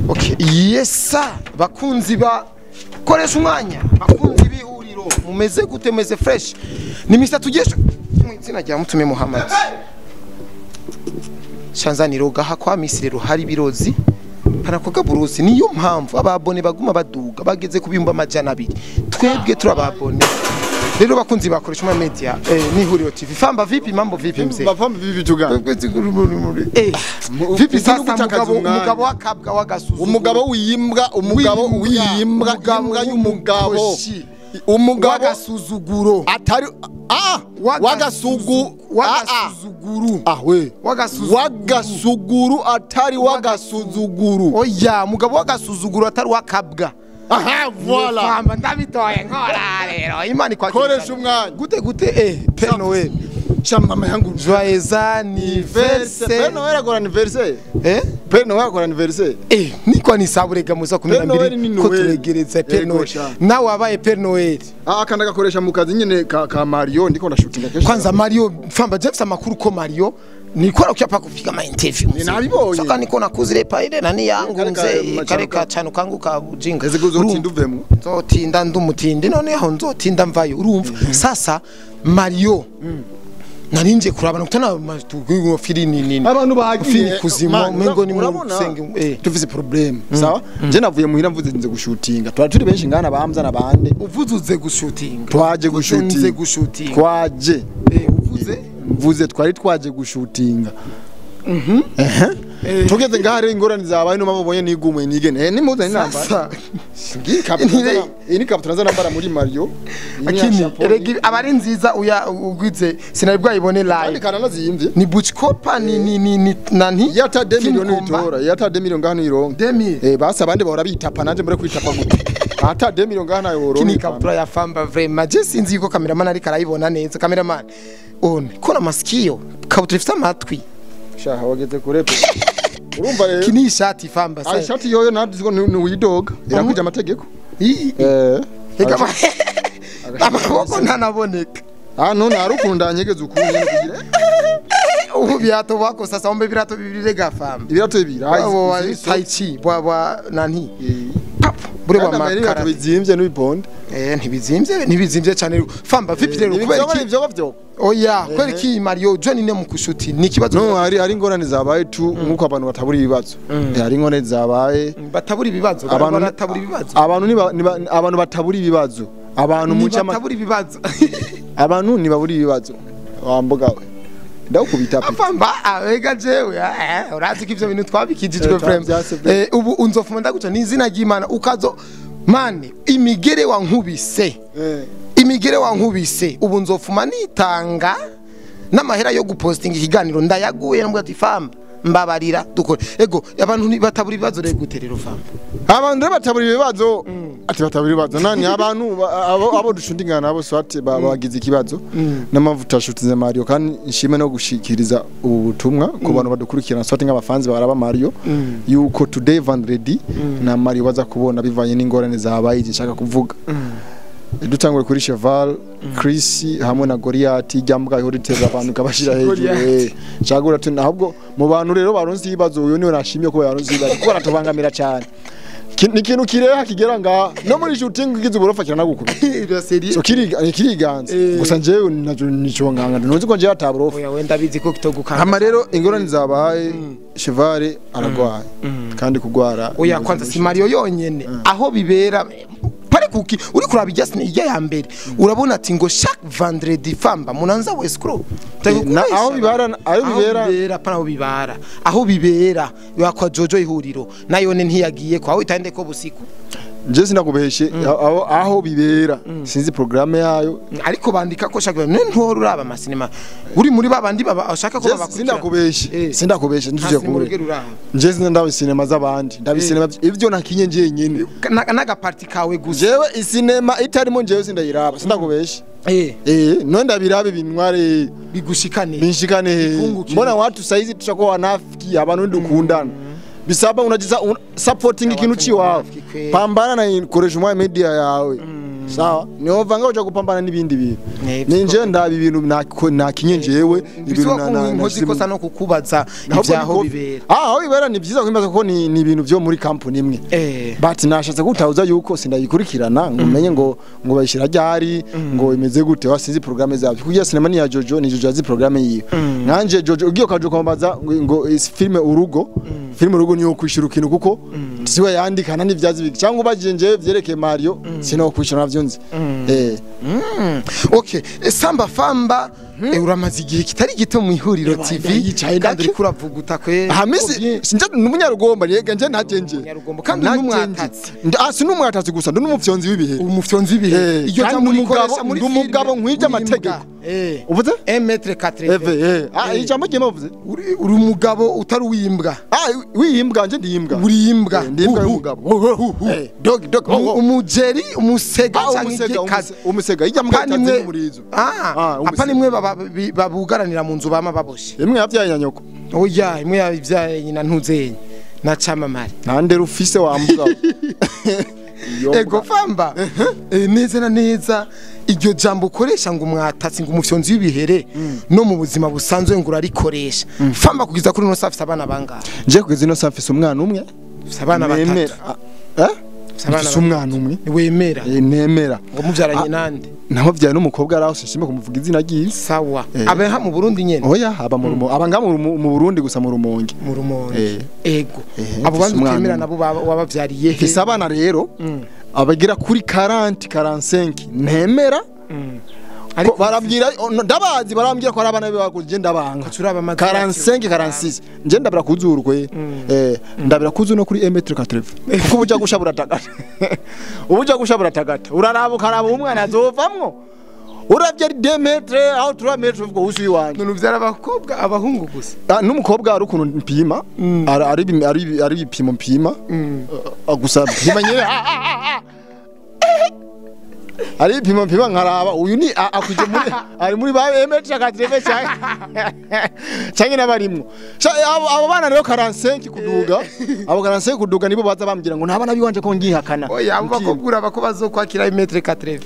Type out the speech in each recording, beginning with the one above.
Okay, yesa bakunzi ba koresha umwanya, bakunzi b'ihuriro, mumeze gute? Meze fresh? Ni Mr. Tugesho mu izina rya Mutume Muhammad. Shanzaniro gaha kwa Misiri ruhari birozi parakoga burusi, niyo mpamvu ababone baguma baduga bageze ku 200,000. Twebwe turababone rero bakunzi bakoresha umwanya media n'ihuriro TV. Famba vipi, mambo vipi mzee? Bafamba vipi tugana? Vipi sasa mugabo wakabwa wagasuzu, umugabo wiyimbwa, umugabo wiyimbwa, imbwa y'umugabo, umugabo wagasuzuguro atari wagasugu wagasuzuguru we wagasuguru atari wagasuzuguru. Oya, mugabo wagasuzuguru atari wakabwa. Aha, voilà. Famba ndabitoye nkora rero Imana ikwakira. Koresha umwanya. Gute gute Père Noël. Chama yangu joyeux anniversaire. Père Noël akora anniversaire. Père Noël akora anniversaire. Niko ni saburega muza 12 ko turegereza Père Noël. Nawe wabaye Père Noël. Akanda gakoresha mu kazi nyene ka Mario ndiko ndashutinga kesho. Kwanza Mario Famba Jeff amakuru ko Mario nilikuwa nakuchapa kupiga ma interview mzee. Ninabibonye. Saka niko nakuzire paile nani yangu mzee kare ka chano kangu ka ujinga. Eze kuzotinda uvemo. Nzotinda ndumutindi noneho nzotinda mvayo urumva. Sasa Mario narinje kurabana kutana tugiye fili nini. Abantu bagiye kuzima mengo ni mu senge tufise problem. Sawa? Je navuye muhira mvuze nze gushutinga. Twari turi benshi ngana bamza nabande. Uvuze gushutinga. Twaje gushutinga. Nze gushutinga. Twaje. Uvuze mvuze twari twaje gushutinga. Tugeze ngaha ingorane zabaye no mabonye nigumwe nigene. Nimuze nambara. Ngi kabutura. Iyi kabutura nza nambara muri Mario. Akini eregi abari nziza uya ugwize sinari bwayibone live. Kandi kananaziyimvye. Ni Buchkopa ni nani? Yata 2 million itora. Yata 2 million ngaha nironka. Basa abandi bahora bitapa nanje mbere kwitapa gute. Ata 2 million ngaha nayo woronka. Kini kabutura ya Famba vraiment. Je sinzi yuko cameraman ariko arayibona neza. Cameraman. One kona masikio kabutura ifite amatwi. Shaha wageze kure. Urumva rero kini ishati Famba sa. Ishati yoyo nadiziko ni uyidoga irakwije amategeko. Amaboko ntanaboneka. None arukunda nyegeze ukuntu kugira. Ubu byato bako sasa ombe birato bibiri rega Famba. Ibirato bibiri. Tai chi bwa nani. Bure bwa makara. Bizimvye n'ubiponde. Ntibizimvye ntibizimvye cyane Famba vipi rero kubera iki ivyo bavyo. Oya kubera iki Mario John ne mukushuti ni kibazo. No hari ingorane zabaye tu nkuko abantu batabura ibibazo. Hari ingorane zabaye batabura ibibazo. Abantu batabura ibibazo. Abantu ni abantu batabura ibibazo. Abantu mu cyama batabura ibibazo. Abantu ni babura ibibazo. Wamboga we. Ndakubita pe. Famba abega jewe urazi ko ivyo bintu twabikijijwe frame. Ubu unzofuma ndaguca ni izina ry'Imana ukazo mani imigere wa nkubise. Imigere wa nkubise ubu nzofuma nitanga n'amahera yo gupostinga ikiganiro ndayaguye nambwa ati Famba mbabarira dukore. Ego abantu batabura ibibazo rero gute rero Famba? Abantu batabura ibibazo ati batabura ibibazo nani abantu abo dushundingana nabo swati bagize ikibazo n'amavuta shutize Mario kandi nshime no gushikiriza ubu butumwa ku bantu badukurikirana swati nk'abafanzi baraba Mario yuko today vendredi na Mario baza kubona bivanye n'ingorane zabaye nshaka kuvuga. Dutangwe kuri Cheval, Chris hamwe na Goliath ijyambwa ihora iteza abantu kabashira hejuru. Nshagura tuna ahubwo mu bantu rero baronse ibibazo uyo niwe nashimye ko yaronse ibibazo kuko aratubangamira cyane. Ni ikintu kireha kigera nga no muri shooting ugize uburofa kiranagukubita. So kiriganza gusa njewe najo nico nganga ntuzi ko njewe ataburofa. Oya wenda bizi ko kitogukanga. Hama rero ingorane zabaye Cheval aragwaye kandi kugwara. Oya kwanza si Mario yonyene aho bibera kuki uri kuraba ijya ijya ya mbere urabona ati ngo chaque vendredi Famba munanza wescro aho bibara aho bibera pana aho bibara aho bibera yakwa Jojo ihuriro nayone ntiyagiye kwa aho itande ko busiku. Je sinakubeshe aho bibera sinzi programme yayo ariko bandika ko chaque none ntuhora uraba amasinema uri muri babandi bashaka ko babakurikira. Sindakubeshe sindakubeshe ntuje kure nje sindabe sinema z'abandi ndabisinema ivyo nakinye nje nyene naga party kawe gusa. Jewe isinema itarimo njewe sindayiraba sindakubeshe. None ndabirabe binware bigushikane binshikane mbona watu saizi tushakuwa wanafiki abantu ndukundana bisaba unajiza supporting ikintu ciwawe pambana na koresha umwa media yawe. Sawa, niho vanga uja gupambana n'ibindi bintu. Ninje ndaba ibintu nakinye njewe ibintu nkozi ikosa no kukubaza ibyaho bibera. Aho bibera ni byiza kwimbaza kuko ni ibintu byo muri company imwe. But nashatse gutahuza yuko sindayikurikirana ngo menye ngo bayishira ryari ngo imeze gute wasinzi programme zabyo. Kugira sinema ni ya Jojo, ni Jojo azi programme yiwe. Nanje Jojo ugiye kaje kwambaza ngo filme urugo, filme urugo niyo kwishura ikintu kuko siwe yandikana n'ivyazi biki cyangwa ubajenje vyerekeye Mario sino kwishura navyo nzi. Okay, Samba Famba uramaze igihe kitari gito mu ihuriro TV kandi uri kuravuguta kwe. Hamisi sinje n'umunyarugomba rega nje ntajenje. Kandi n'umwatatsi. Si n'umwatatsi gusa ndi n'umufyonzi w'ibihe. Umufyonzi w'ibihe. Iyo jambo urikoresha muri umugabo nkwije amategeko. Uvuze? 1m80. Ijambo giye mavuze. Uri umugabo utari uwimbwa. Wiyimbwa nje ndiyimbwa. Uri imbwa. Ndimbwa y'umugabo. Dog dog. Umujeri umusega cyangwa igikazi. Umusega ijya mbwa itazi umurizo. Apa nimwe babugaranira mu nzu bama baboshe. Imwe yavyaye na nyoko. Oya, imwe yavyaye nyina ntuzenye. Na camamare. Nande rufise wambuga. Ego Famba. Neza na neza iryo jambo ukoresha ngo umwatatsi ngo umufyonzi w'ibihere no mu buzima busanzwe ngo urarikoresha. Famba kugeza kuri no safise abana bangahe? Nje kugeza ino safise umwana umwe. Ufise abana batatu. Ufise umwana umwe wemera. Nemera. Ngo muvyaranye nande? Naho vyaye n'umukobwa araho sinshime kumuvuga izina ryiwe. Sawa. Abeha mu Burundi nyene? Oya, aba mu Rumonge. Aba nga mu Burundi gusa mu Rumonge. Mu Rumonge. Ego. Abo bandi utemera nabo wabavyariye he? Fise abana rero abagera kuri 40 45 nemera. Ariko barambwira ndabazi barambwira ko ari abana be bakuze je ndabanga 45 46 nje ndabira kuzurwe ndabira kuzu no kuri 1m80 kuko ubuja gusha buratagata. Ubuja gusha buratagata uraraba ukaraba umwana azovamwo uravye ari 2 metre aho 3 metre ubwo usuyi wanje. None uvyara abakobwa abahungu gusa? N'umukobwa ari ukuntu mpima ari ibipimo mpima gusa mpima nyene ari pima pima nkaraba uyu ni akuje muri ari muri ba M80 cyangwa nabarimwo abo bana rero 45 kuduga abo 45 kuduga nibo baza bambwira ngo ntabana biwanje ko ngihakana. Oya abo bakobwura bako bazokwakira 1m80.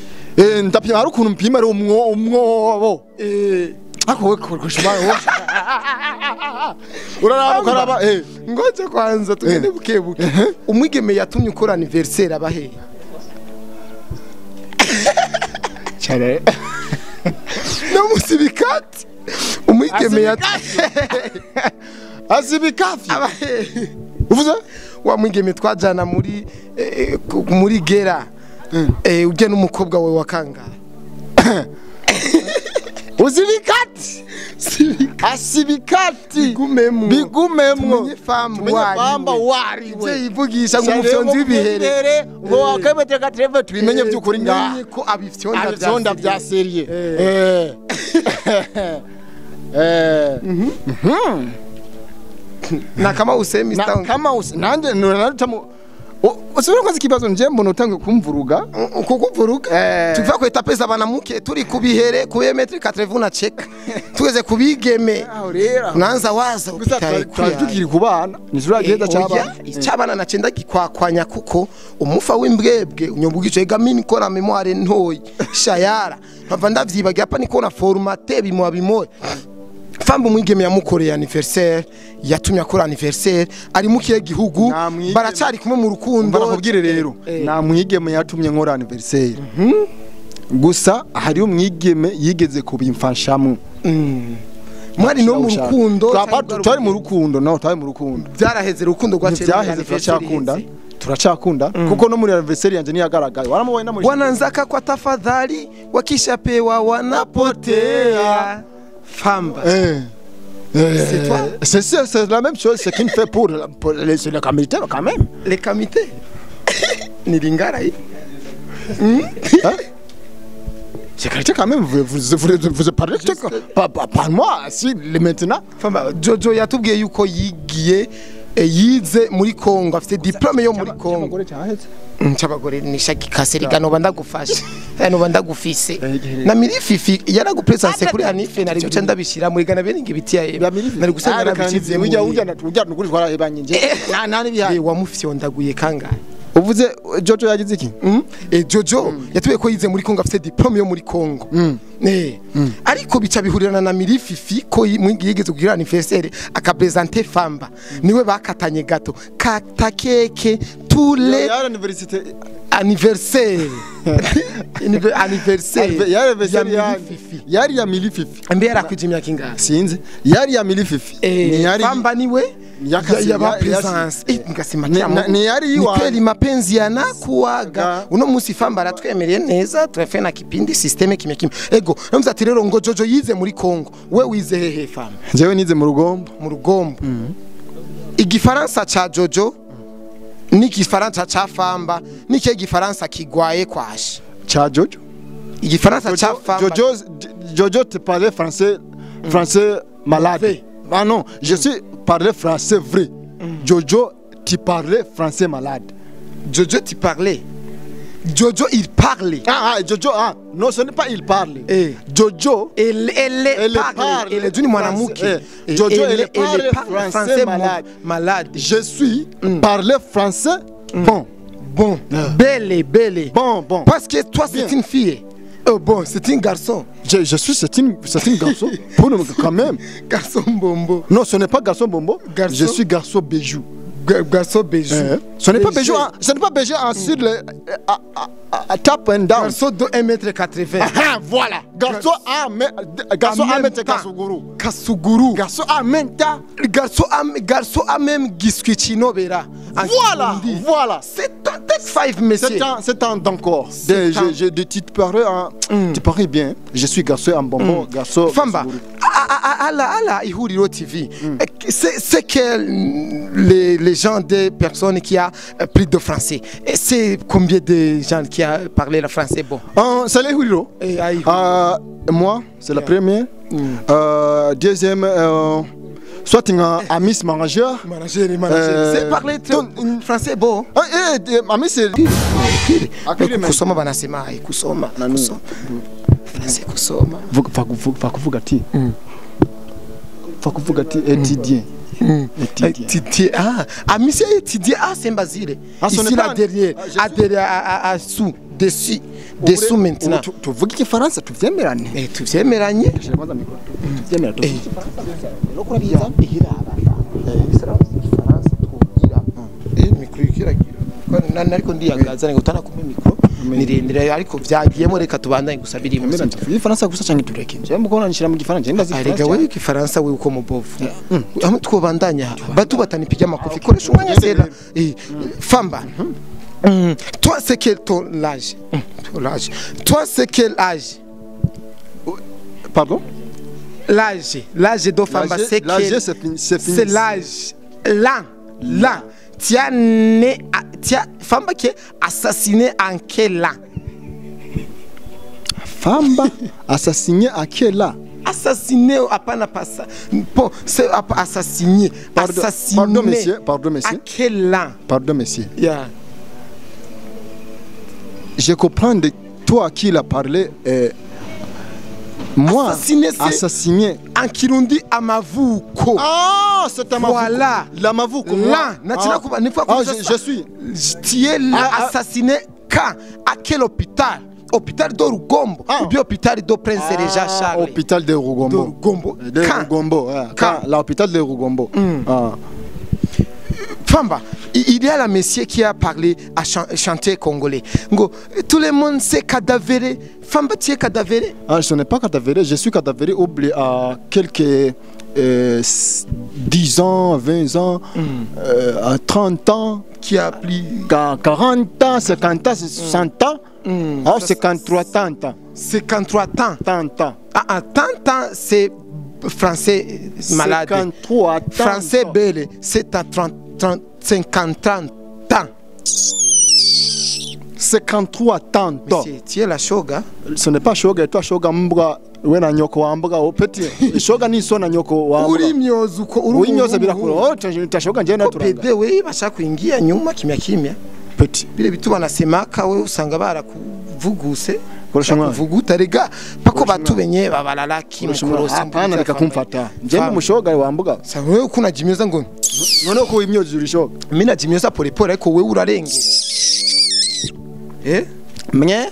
Ndapima ari ukuntu mpima ari umwobo ako kushima uraraba ukaraba ngoje kwanza tugende buke buke. Umwigeme yatumye ukora anniversaire abahe? Chare. No musibikati. Umwigeme ya asibikafi. Uvuze? Wa mwigeme twajana muri muri gera. Uje n'umukobwa wawe wakangara. Usibikati. Asibikati. Bigumemwo. Bigumemwo. Tumenye famba wari we. Yivugisha ngo umufyonzi w'ibihere ngo wakebete katreve tubimenye byukuri ngaha ko abifyonda bya serie. Na kama usemi na kama nanje narutamu usubira kwazi kibazo nje mbona utange kumvuruga kukuvuruga tuva ku etape z'abanamuke turi kubihere ku 1m80 na check tugeze kubigeme nanza waza tukiri kubana nizura giheza cyabana cyabana nacenda gikwakwanya kuko umufa w'imbwebwe unyobugije gamini kora memoire ntoyi shayara mpava ndavyibagira pa niko na formate bimwa bimoye. Famba umwigeme yamukoreye anniversaire yatumye akora anniversaire ari mu kiye gihugu baracari kumwe mu rukundo. Barakubwire rero na mwigeme yatumye nkora anniversaire gusa hari umwigeme yigeze kubimfashamwe mwari no mu rukundo twari mu rukundo no twari mu rukundo byaraheze urukundo rwaciye byaheze turacakunda turacakunda kuko no muri anniversaire yanje niyagaragaye waramubonye na muri wananzaka kwa tafadhali wakishapewa wanapotea. Famba. C'est toi. C'est la même chose, c'est qu'il fait pour les comités quand même. Les comités. Ni lingara. Hein? C'est quelqu'un quand même, vous parlez pas moi, si maintenant. Famba, Jojo yatubwiye yuko yigiye yize muri Kongo, afite diplome yo muri Kongo. Ncabagore nishaki kaseriga no bandagufasha no bandagufise na mirififi yaragupresence kuri anife nari guca ndabishira muri gana bene ngibiti ya nari gusanga nabishize ujya ujya ujya nukuri twarahebanye nje nta nani bihaye wamufyondaguye kangahe? Uvuze Jojo yagize iki? Jojo yatuye ko yize muri Kongo, afite diplome yo muri Kongo. Ariko bica bihurirana na Mirififi ko yigeze kugira anniversaire akapresente Famba, niwe bakatanye gato kata keke tous les anniversaire anniversaire ya yari ya Mirififi mbe yarakwije imyaka ingahe? Sinzi, yari ya Mirififi ni yari Famba niwe yaba presence ngasema ni yari yiwa kweli mapenzi yanakuaga. Uno musi Famba aratwemereye neza, turafe na kipindi systeme kimwe kimwe. Ego namza ati rero ngo Jojo yize muri Kongo, we wize hehe Famba? Jewe nize mu Rugombo. Mu Rugombo. Igifaransa cha Jojo n'igifaransa cha Famba n'ikihe gifaransa kigwaye kwashi? Cha Jojo. Igifaransa cha Famba. Jojo te parlait français, français malade. Ah non, je suis parler français vrai. Jojo, tu parlais français malade. Jojo, tu parlais. Jojo, il parlait. Ah, Jojo, ah, non, ce n'est pas il parle. Jojo, elle parle. Elle est d'une mwanamuke. Jojo, elle parle français malade. Malade. Je suis parler français bon. Bon. Belle, belle. Bon, bon. Parce que toi, c'est une fille. Oh bon, c'est un garçon. Je suis, c'est un garçon. Pour nous, quand même. Garçon bombo. Non, ce n'est pas garçon bombo. Garçon. Je suis garçon bijou. Garçon bijou. Ce n'est pas bijou. Ce n'est pas bijou en sur le top and down. Garçon de 1m80. Ah, voilà. Garçon à garçon à mettre Kasuguru. Kasuguru. Garçon à menta. Garçon à même Gisquichino Bera. Voilà, voilà. C'est un tech 5, monsieur. C'est un encore. Tu parais, tu parais bien. Je suis garçon en bonbon, garçon. Famba, à la Ihuriro TV, c'est que les gens des personnes qui a pris de français. C'est combien de gens qui a parlé le français bon? C'est les Ihuriro. Moi, c'est la première. Deuxième. Soit un ami manager. Manager. C'est parler français bon. Ami c'est. Kusoma banasema kusoma. Français kusoma. Vakuvuga ati. Vakuvuga ati étudier. Étudier. Ah, ami c'est étudier. Ah, c'est Mbazile. Ici là derrière, à derrière à sous dessus. Dessous maintenant. Tuvuga igifaransa tuvyemerane. Tuvyemeranye. Tuvyemerane. Ariko ndiyagaza ngo utanakumpa mikro nirindira ariko vyagiyemo reka tubandanye gusa biri mu igifaransa gusa canke tureke. Je mbona nshira mu gifaransa ndazi igifaransa. Arega wewe igifaransa wewe uko mubovu. Aho twobandanya batu batanipiga makofi koresha umwanya sera. Famba. Toi c'est quel ton âge? L'âge. Toi c'est quel âge? Pardon? L'âge, l'âge de Famba c'est quel? C'est l'âge. Là, là. Tu as né, tu as Famba qui est assassiné en quel an? Famba assassiné à quel an? Assassiné à pas bon, c'est assassiné. Pardon, assassiné. Pardon monsieur, pardon monsieur. À quel an? Pardon monsieur. Yeah. Je comprends de toi qui l'a parlé. Moi, assassiné, assassiné. En Kirundi, à Mavuko. Ah, c'est à Mavuko. Voilà. La Mavuko. Là, ah, je suis. Tu es assassiné quand? À quel hôpital? Hôpital de Rugombo. Ou bien hôpital de Prince Régent Charles. Hôpital de Rugombo. De Rugombo. De Rugombo. Quand? L'hôpital de Rugombo. Ah. Famba, il y a la monsieur qui a parlé à chanter congolais. Tout le monde sait cadavéré. Famba, tu es cadavéré? Ah, je n'ai pas cadavéré. Je suis cadavéré oublié à quelques 10 ans, 20 ans, à 30 ans. Qui a pris 40 ans, 50 ans, 60 ans. Ah, 53 ans. 53 ans. 30 ans. Ah, 30 ans, c'est français malade. 53 ans. Français belle, c'est à 30, 50 ans. 53 ans. Monsieur, tu es la shoga. Ce n'est pas shoga, toi shoga mbwa we na nyoko wambuga o petit. Shoga ni so na nyoko wambuga. Uri myozo uko uri myozo birakura. Oh tashoga nje na turanga. Pede we bashaka kuingia nyuma kimya kimya. Petit. Bile bitu banasemaka we usanga barakuvuguse. Kuvuguta rega pako batubenye babalala kimukorosa hapana reka kumfata. Nje ndi mushoga wambuga. Sa wewe kuna jimeza ngo None ko imyozo urishoka. Mimi najimyoza pole pole ariko wewe urarengera. Mwe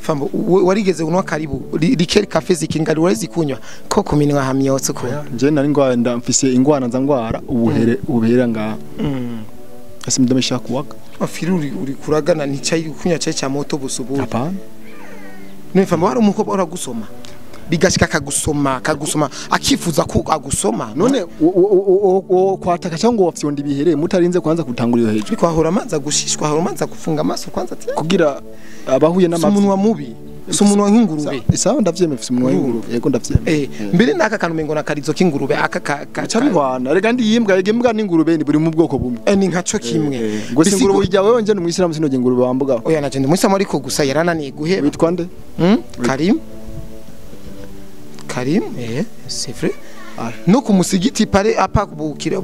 Fambo warigeze unwa karibu likeri cafe zikingari urezi kunywa ko kuminwa hamyotse ko. Nje nari ngwara ndamfise ingwana nza ngwara ubuhere ubuhera nga. Ese ndamesha kuwaka. Afiri uri kuragana ni chai kunywa chai cha moto busubuye. Hapana. None fambo hari umukobwa uragusoma. Bigashika kagusoma akifuza ko agusoma. None kwataka cyangwa wafyonda ibihere mutarinze kwanza kutangurira hejuru. Ariko ahora amanza gushishwa ahora amanza gufunga amaso kwanza ati kugira abahuye n'amafi. Umunwa mubi. Si umunwa nk'ingurube. Isawa ndavyemeye mfise umunwa w'ingurube. Yego ndavyemeye. Mbere naka kantu mengo na karizo k'ingurube aka cabihwana. Rega ndi yimbwa rega imbwa n'ingurube ni buri mu bwoko bumwe. Ni nkaco kimwe. Ngo si ingurube ijya wewe nje n'umwisilamu sinoje ingurube wambuga. Oya naje ndi umwisilamu ariko gusa yarananiye guheba. Witwa nde? Karim. Karim, c'est vrai. No kumusigiti pale apa kubukira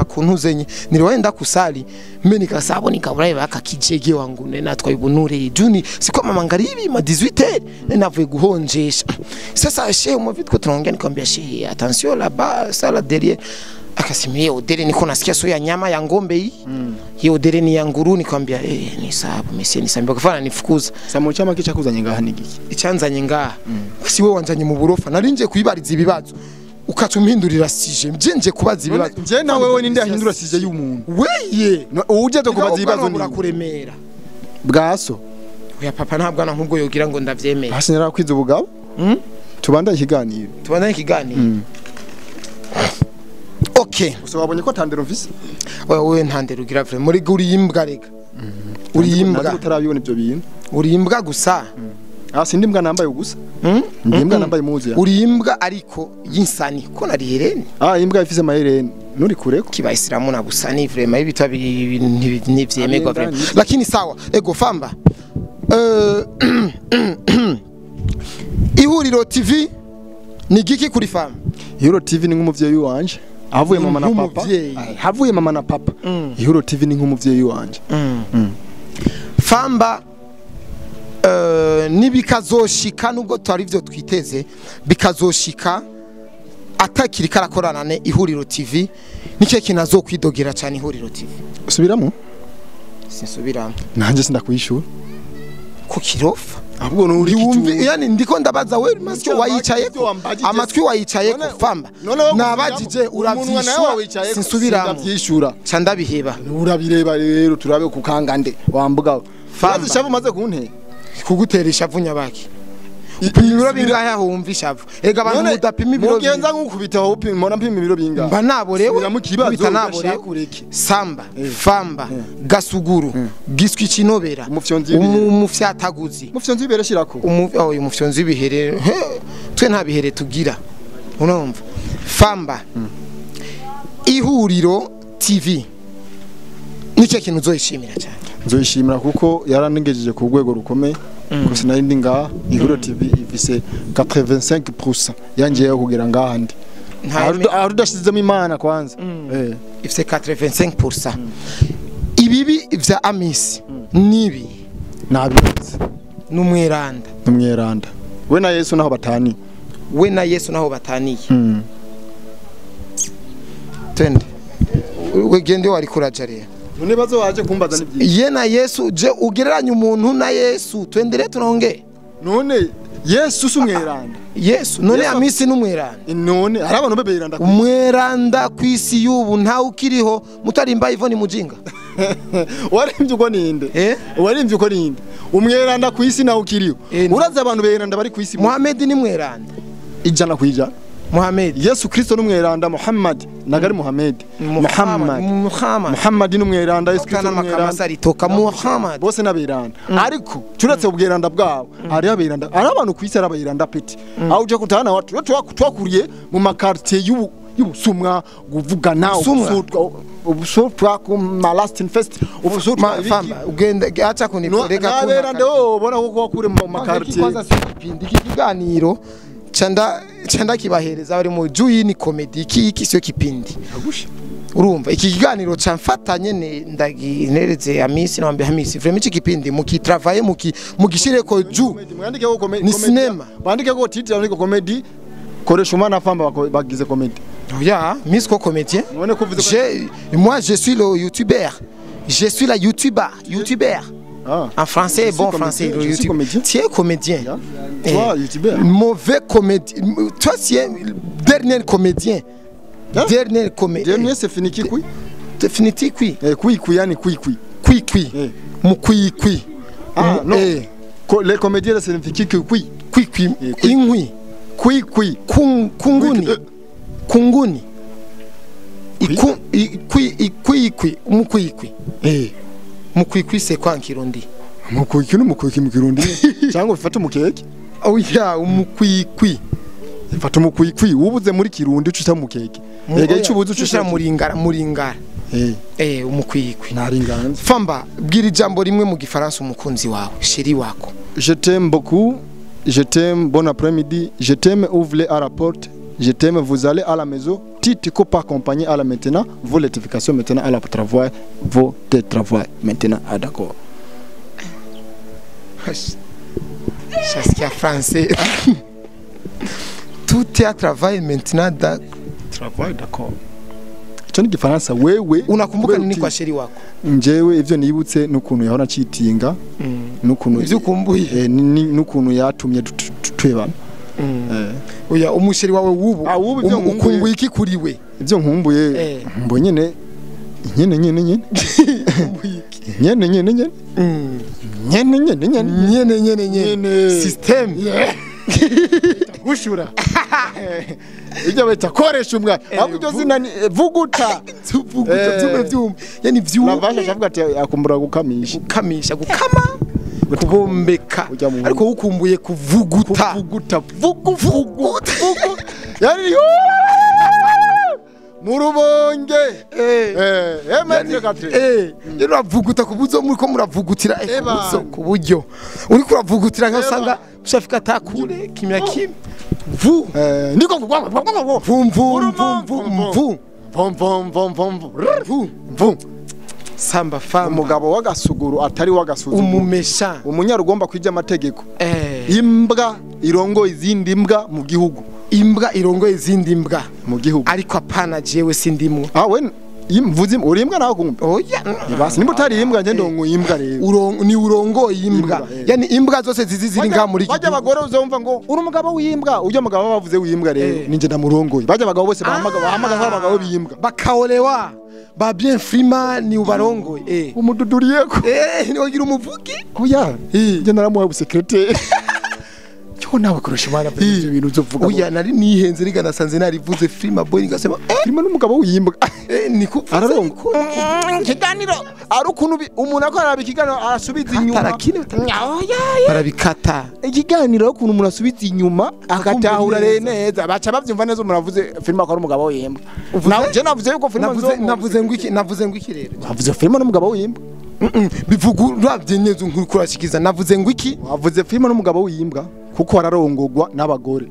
kuntuzenye niliwaenda kusali mimi nikasabo nikaburaye bakakijege wangu nena twayibunure juni siko mama ngaribi ma 18h navuye guhonjesha. Sasa shehe umuvitko tunaongea nikamwambia shehe attention là-bas ça là derrière akasimia odere niko nasikia so ya nyama ya ngombe hii. Hiyo odere ni ya nguru nikamwambia ni sababu mimi ni sambia kufana nifukuza. Samo chama kicha kuzanye ngaha nigiki. Icyanzanye ngaha. Basi wewe wanzanye mu burofa narinje kuyibariza ibibazo. Ukatumhindurira sije mjenje kubaza ibibazo. Nje na wewe ninde ahindura sije y'umuntu? Weye uje to kubaza ibibazo ni urakuremera. Bwaso. Oya papa ntabwo na nkubwo yogira ngo ndavyemeye. Hasi narakwiza ubugabo. Tubandanye ikiganiro. Tubandanye ikiganiro. Okay. Gusa wabonye ko tandero mfise? Oya wewe ntandero ugira vre muri guri imbwa rega. Uri imbwa. Utarabibona ibyo bintu. Uri imbwa gusa. Sindi imbwa nambaye gusa. Ndi imbwa nambaye muzi ya. Uri imbwa ariko yinsani ko nari herene. Imbwa ifise amaherene. Nuri kureko. Kiba isilamu na busani vraiment ibitwa nivyemerwa vraiment. Lakini sawa, ego famba. Ihuriro TV ni giki kuri famba? Ihuriro TV ni nk'umuvyeyi wanje. Havuye mama na papa. Havuye mama na papa. Ihuriro TV ni nk'umuvyeyi wanje. Famba nibikazoshika nubwo twari byo twiteze bikazoshika atakiri karakorana ne Ihuriro TV nicyo kinazo kwidogera cyane Ihuriro TV. Usubiramo? Sinsubiramo. Nanje sindakwishura. Ku kirofa. Ahubwo nuri kitu. Yani ndiko ndabaza wewe masyo wayicayeko amatwi wayicayeko famba. Nabajije uravyishura sinsubiramo. Ndavyishura. Ca ndabiheba. Urabireba rero turabe kukangande wambuga. Famba. Shavu maze kuntera. Kugutera ishavu nyabaki. Upima ibiro bingahe aho wumva ishavu? Ega abantu mudapima ibiro. Mugenza nkukubita upima mbona mpima ibiro bingahe? Mba naborewe mubita Samba, famba, gasuguru, giswi kinobera, umufyataguzi. Umufyonzi w'ibere shirako. Umufyonzi w'ibihere. Twe nta bihere tugira. Urumva? Famba. Ihuriro TV. Nicyo kintu uzoyishimira cyane. Nzoyishimira kuko yaranengejeje ku rwego rukomeye. Kuko sinari ndi ngaha. Ihuriro TV ifise 85% yangiyeho kugira ngaha ndi. Aho udashizemo Imana kwanza. Ifise 85%. Ibibi vya Amisi nibi nabizi. Numweranda. Numweranda. We na Yesu naho batani. We na Yesu naho bataniye. Tende. Wegende wari kuraja rero. None bazo waje kumbaza nibyiza. Ye na Yesu je ugereranya umuntu na Yesu twendere turonge. None Yesu si umweranda. Yesu none Amisi n'umweranda. None hari abantu beberanda. Umweranda kwisi y'ubu nta ukiriho mutarimba Ivoni mujinga. Warimvye uko ninde? Warimvye uko ninde? Umweranda kwisi na ukiriho. Uraza abantu beranda bari kwisi. Muhammad ni mweranda. 100%. Muhammad. Yesu Kristo n'umweranda Muhammad nagari Muhammad. Muhammad. Muhammad n'umweranda Yesu Kristo n'umweranda. Toka Muhammad. Bose naberanda. Ariko turetse ubweranda bwabo ari aberanda. Ari abantu kwisi ari aberanda peti. Aho uje kutana watu twakuriye mu makartier y'ubusumwa kuvugana ubusutwa ku Malastin Fest ubusutwa famba ugenda acha kuniporeka kuna naberanda ubona kuko wakure mu makartier. Kwanza sipindi kiganiro chanda kibahereza bari mu juyi ni comedy iki sio kipindi. Urumva iki kiganiro camfatanye ne ndaginereze Amisi nambe Amisi vraiment iki kipindi mukitravaye mugishireko ju mwandike ko comedy ni cinema bandike ko titre bandike comedy koresha umwana famba bagize comedy. Oya, miss ko comédien. None ko uvuze ko Moi je suis le youtubeur. Je suis la youtubeur, youtubeur. Ah. En français, Je suis bon comédien, français, le je suis YouTube. comédien. Tu es comédien. Yeah. Toi, youtubeur. Mauvais comédien. Toi, tu es dernier comédien. Hein? Dernier comédien. Dernier c'est fini kikwi. Définitif, oui. Eh kui kui yani kui kui. Kui kui. Eh. Mukui kui. Ah non. Eh. Les comédiens là signifie kikwi. Kui kui. Eh, kui. Ingwi. Kui kui. Kunguni. Kui- Kunguni. Iku ikui ikui ikui mukui kui. Eh. Mukui kui c'est quoi en Kirundi? Mukui no mukui mu Kirundi. Cyangwa bifata umukeke. Oh yeah, umukui kui. Fata umukui kui ubuze muri Kirundi ucuta mukeke. Ega icyo ubuze ucushira ucuta muringara muringara. Eh. Eh, umukui kui. Naringanze. Famba, bwira ijambo rimwe mu gifaransa umukunzi wawe, chéri wako. Je t'aime beaucoup, je t'aime, bon après-midi, je t'aime, ouvre-les à la porte, je t'aime, vous allez à la maison, Tite pas accompagné à la maintenant, vos notifications maintenant à la travail, vos travail maintenant, ah d'accord. Chaskia français. Tout est à travail maintenant da travail d'accord. Icyo ni gifaransa wewe. Unakumbuka nini kwa chéri wako? Njewe ivyo nibutse n'ukuntu yahora citinga n'ukuntu Ivyo ukumbuye n'ukuntu yatumye twebana. Oya umusheri wawe wubu ukumbuye iki kuri we? Ivyo nkumbuye mbo nyene nyene nyene nyene nyene nyene nyene nyene nyene nyene nyene nyene system gushura ijya bita koresha umwa ahubwo iryo zina ni vuguta vuguta byume byume yani vyume navasha avuga ati akumbura gukamisha gukamisha gukama kubombeka ariko ukumbuye kuvuguta kuvuguta vugu vugu vugu yani murubonge uravuguta kubuzo muri ko muravugutira kubuzo kuburyo uri kuravugutira nka usanga ushafika atakure kimya kimya vu niko vum vum vum vum vum vum vum vum vum vum samba famba umugabo wagasuguru atari wagasuzuguru umumesha umunyarugomba kwija amategeko imbwa irongo izindi mbwa mu gihugu imbwa irongo izindi mbwa mu gihugu ariko apana jewe sindimwe ah we imvuze uri imbwa nawe kumbe oya basi nimba utari imbwa nje ndongo imbwa rero ni urongo imbwa yani imbwa zose zizi ziri nga muri gihugu bajya abagore uzumva ngo uri umugabo w'imbwa ujya mugabo bavuze w'imbwa rero ninje ndamurongoye bajya abagabo bose bahamaga bahamaga abagabo b'imbwa bakaolewa ba bien frima ni ubarongoye umududuriyeko ni wagira umuvugi oya nje naramuha secrétaire cyo nawe kurusha imana ibyo bintu uzovuga oya nari nihenze riga nasanze narivuze frima boy ngasema frima n'umugabo w'imbwa ni kuvuze ararongo ikiganiro ari ukuntu umuntu akora ikiganiro arasubiza inyuma barabikata ikiganiro ukuntu umuntu asubiza inyuma akatahura neza baca bavyumva neza umuntu avuze frima akora umugabo w'imbwa nawe je navuze yuko frima navuze ngo iki navuze ngo iki rero navuze frima n'umugabo w'imbwa bivuga uravye neza nkurashikiza navuze ngo iki wavuze frima n'umugabo w'imbwa kuko ararongogwa n'abagore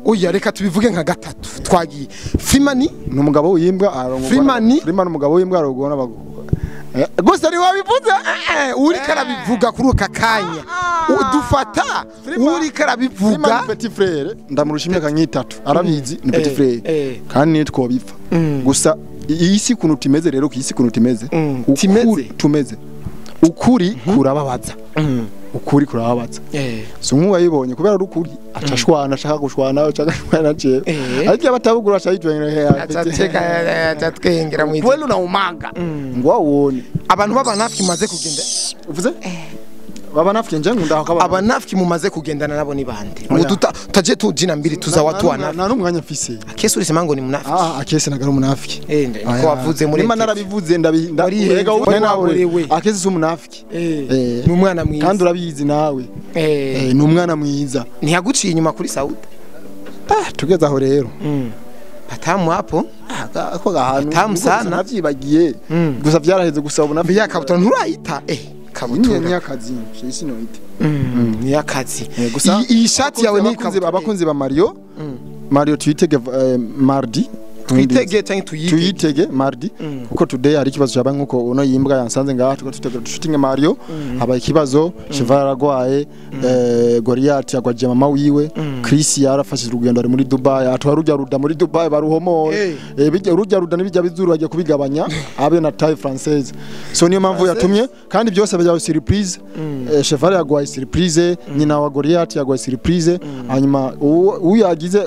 oya reka tubivuge nka gatatu twagiye Frima ni n'umugabo w'imbwa ararongogwa Frima ni Frima n'umugabo w'imbwa ararongogwa n'abagore gusa ari wabivuze uri karabivuga kuri uka kanya udufata uri karabivuga Frima ni petit frère ndamurusha imyaka nk'itatu arabizi ni petit frère kandi nitwo bipfa gusa iyi si kuntu timeze rero ku isi kuntu timeze tumeze ukuri kurababaza ukuri kurababaza so nk'uwayibonye kubera ari ukuri acashwana ashaka gushwana ashaka gushwana je ariko abatabugura ashayitwengira acateka acatwengera mu kweli unaumaga ngo wawone abantu b'abanafiki mumaze kugenda uvuze babanafiki nje ngunda akaba abanafiki mumaze kugendana nabo ni bande tutaje tujina mbili tuza watu wanafiki na n'umwanya mfise akese urisema ngo ni munafiki akese nagara munafiki niko wavuze muri nima narabivuze ndabirega nawe akese si umunafiki ni umwana mwiza kandi urabizi nawe ni umwana mwiza ntiyaguciye inyuma kuri Saudi tugeze aho rero patamu hapo ako gahantu patamu sana navyibagiye gusa vyaraheze gusa ubu navyo yakabutura nturayita kabutura ni akazi shisi no ite ni akazi gusa iyi shati yawe ni abakunzi ba Mario Mario twitege mardi Twitege cyangwa tuyitege? Tuyitege mardi, kuko today hari ikibazo cyaba nkuko uno yimbwa yansanze ngaha tuko tutegura shooting Mario, haba ikibazo Cheval aragwaye, Goliath yagwaje mama wiwe, Chris yarafashije urugendo ari muri Dubai, atwara rujya ruda muri Dubai baruhomore, bijya rujya ruda n'ibijya bizuru bagiye kubigabanya abe na taille française. So niyo mpamvu yatumye kandi byose bijya surprise. Cheval yagwaye surprise, nyina wa Goliath yagwaye surprise, hanyuma uyagize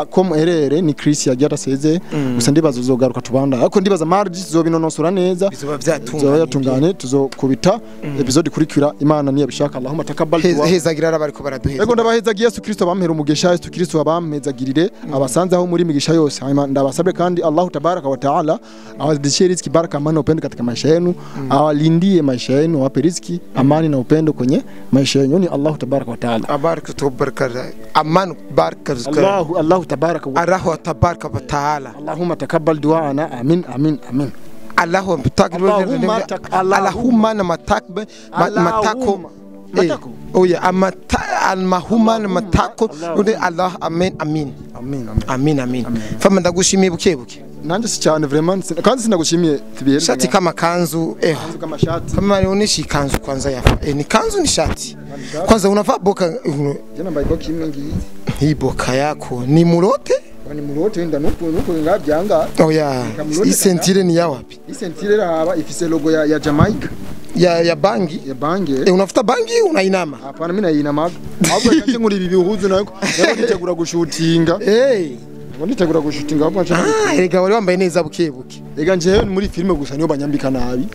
comme erreur ni Chris yagiye ataseze. Gusa ndibaza uzogaruka tubanda, ariko ndibaza mardi tuzobinonosora neza, bizoba byatunganye, tuzokubita episode ikurikira Imana niyo bishaka. Allahumma takabbal du'a. Hezagira abariko baraduheza. Ego ndabahezagiye Yesu Kristo abampera umugisha, Yesu Kristo abampezagirire abasanze aho muri migisha yose. Hanyuma ndabasabye kandi Allahu tabaraka wa taala awazidishie riziki, baraka, amani na upendo katika maisha yenu, awalindie maisha yenu, awape riziki, amani na upendo kwenye maisha yenu. Ni Allahu tabaraka wa taala abaraka tabaraka amani baraka Allahu Allahu tabaraka wa Allahu tabaraka wa taala. Allahumma takabbal du'ana, amin amin amin. Allahumma Allahumma matakbe matako matako oya amata almahuma matako undi Allah amen amin amin amin amin. Fama ndagushimiye buke buke. Nanje si cyane vraiment, kandi sinagushimiye tibihere. Shati kama kanzu kanzu kama shati. Kama nionishi kanzu kwanza yafa. Ni kanzu ni shati. Kwanza unavaa boka. Jana mbaye boka imwe ngiyi. Hii boka yako ni murote? Ni murote nda nuko nuko ngabyanga. Oya, isentire ni yawapi? Isentire raba ifise logo ya Jamaica. Ya bangi. Ya bangi. Unafuta bangi unainama? Hapana, mimi nainama. Ahubwo nje nkuri ibi bihuzu nako. Nditegura gushutinga. Nditegura gushutinga ahubwo nje. Erega wari wambaye neza buke buke. Ega njewe muri filme gusa niyo banyambika nabi.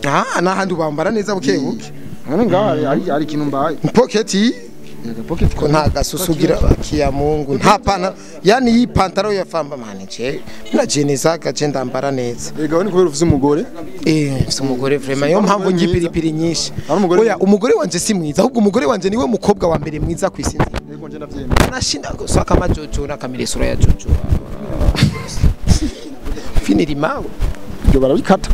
Nahandi ubambara neza buke buke. None ngaha ari ikintu mbaye. Pocket pocket ko nta gasusugira bakiya Mungu nta pana, yani iyi pantaro ya famba mane je najeneza gaje ndambara neza. Ega ni kubera ufise umugore? Mfise umugore vraiment, yo mpamvu ngipiripiri nyinshi. Oya umugore wanje si mwiza, ahubwo umugore wanje niwe mukobwa wa mbere mwiza kwisi. Yego nje ndavyemera. Nashinda so kama Jojo na kamire sura ya Jojo. Finiri mawe. Ibyo barabikata.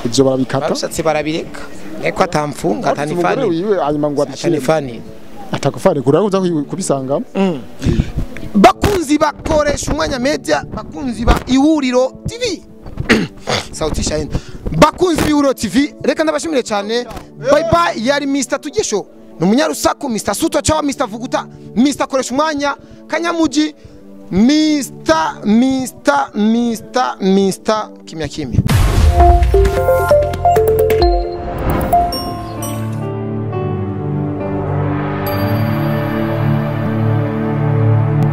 Ibyo barabikata. Barashatse barabireka. Neko atamfunga atanifani. Umugore wiwe hanyuma ngo atanifani. Atakufari kuraza kubisanga. Bakunzi bakoresha umwanya media, bakunzi ba Ihuriro TV. Sauti shine. Bakunzi b'Ihuriro TV, reka ndabashimire cyane. Bye bye, yari Mr Tugesho. Ni umunyarusaku Mr Suto chawa Mr Vuguta, Mr Koresha umwanya, Kanyamuji, Mr Mr Mr Mr Kimya Kimya.